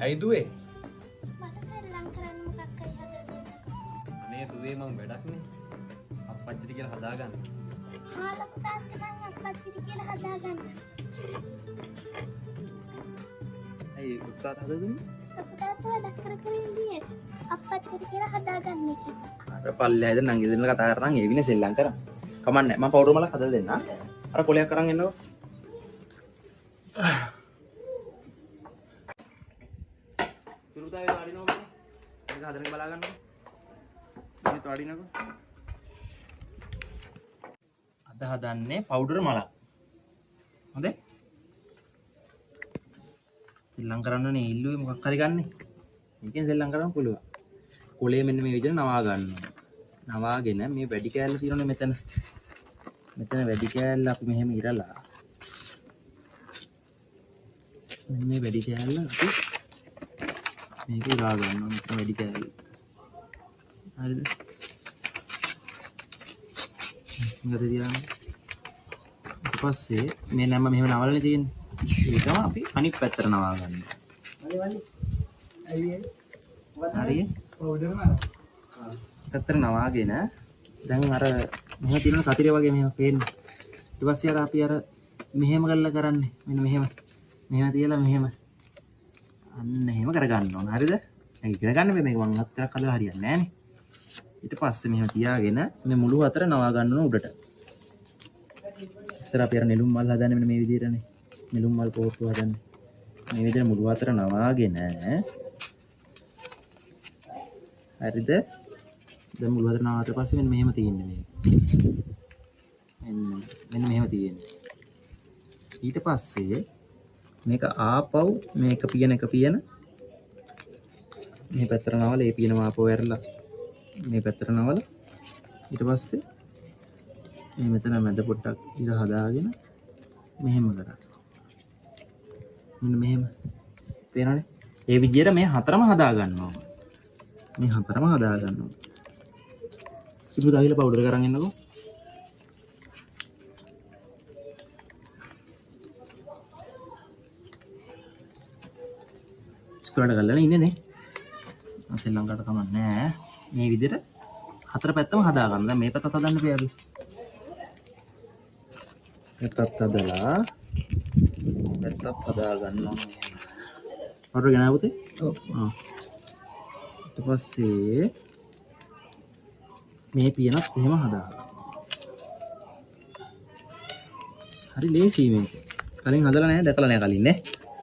ඇයි දුවේ? මට සෙල්ලම් කරන්න මොකක් හරි හදලා දෙන්නකෝ. අනේ දුවේ මං වැඩක් නේ. අප්පච්චිට කියලා හදාගන්න. හා ලොකු තාත්තා මං අප්පච්චිට කියලා හදාගන්න. ඇයි ලොකු තාත්තා හදලා දුන්නේ? ලොකු තාත්තා වැඩක් කර කර ඉඳියේ. අප්පච්චිට කියලා හදාගන්න කිව්වා. අර පල්ලෙහා ඉඳන් නංගි දෙන්න කතා කරන් ඒ විනේ සෙල්ලම් කරා. කමක් නෑ මං පවුඩර් මලක් හදලා දෙන්නම්. අර කොලයක් අරන් එන්නකෝ. තුරුතාවේ වාඩිනෝ මම. මේක හදන එක බලා ගන්නකෝ. මේක වාඩිනකෝ. අද හදන්නේ පවුඩර් මලක්. හොඳේ? සෙල්ලම් කරන්න ඕනේ ඉල්ලුවේ මොකක් හරි ගන්නෙ. මේකෙන් සෙල්ලම් කරන්න පුළුවන්. කොලේ මෙන්න මේ විදිහට නවා ගන්න ඕනේ. නවාගෙන මේ වැඩි කෑල්ල තියෙනනේ මෙතන. මෙතන වැඩි කෑල්ල අපි මෙහෙම ඉරලා මෙන්න මේ වැඩි කෑල්ල අපි මේක ඉරා ගන්නවා. මෙතන වැඩි කෑල්ල. හරිද? මේක තියාගන්න. ඊට පස්සේ මේ නැම්ම මෙහෙම නවලනේ තියෙන්නේ. ඒකම අපි අනිත් පැත්තට නවා ගන්නවා. හරිය? පැත්තට නවාගෙන දැන් අර මෙහෙම තියෙන කතිරේ වගේ මෙහෙම පේන්නේ. ඊට පස්සේ අර අපි අර මෙහෙම කරලා කරන්නේ. මෙන්න මෙහෙම. මෙහෙම තියලා මෙහෙම. අන්න එහෙම කරගන්න ඕන. හරිද? දැන් ඉගෙන ගන්න බෑ මේක මං හතරක් හදලා හරියන්නේ නෑනේ. ඊට පස්සේ මෙහෙම තියාගෙන මේ මුළු හතර නවා ගන්න ඕන උඩට. ඉස්සර අපි අර නෙළුම් මල් හදන්නේ මෙන්න මේ විදිහටනේ. නෙළුම් මල් පොට්ටු හදන්නේ. මේ විදිහට මුළු හතර නවාගෙන හරිද? දැන් මුළු හතර නවාට පස්සේ මෙන්න මෙහෙම තියෙන්නේ මේක. මෙන්න මෙහෙම තියෙන්නේ. ඊට පස්සේ මේක ආපහු මේක පියන එක පියන මේ පැත්තට නවලා ඒ පියනම ආපහු ඇරලා මේ පැත්තට නවලා ඊට පස්සේ මේ මෙතන මැද පොට්ටක් ඉර හදාගෙන මෙහෙම කරා. මෙන්න මෙහෙම පේනවනේ. ඒ විදිහට මේ හතරම හදා ගන්නවා. මේ හතරම හදා ගන්නවා. ඉතින් දාගිලා පවුඩර් කරන් එන්නකෝ. ඉස්කෝලේට ගල්ලානේ ඉන්නේ නේ. මම ශ්‍රී ලංකාවට කමක් නෑ. මේ විදිහට හතර පැත්තම හදා ගන්න. දැන් මේ පැත්තත් හදන්න බෑ අපි. මේ පැත්තත් හදලා පැත්තත් හදා ගන්න ඕනේ. පවුඩර් ගෙනාව පුතේ? ඔව්. ආ. ඊට පස්සේ මේ පියනත් එහෙම හදා ගන්න. හරි ලේසි මේක. කලින් හදලා නෑ, දැකලා නෑ කලින් නේ.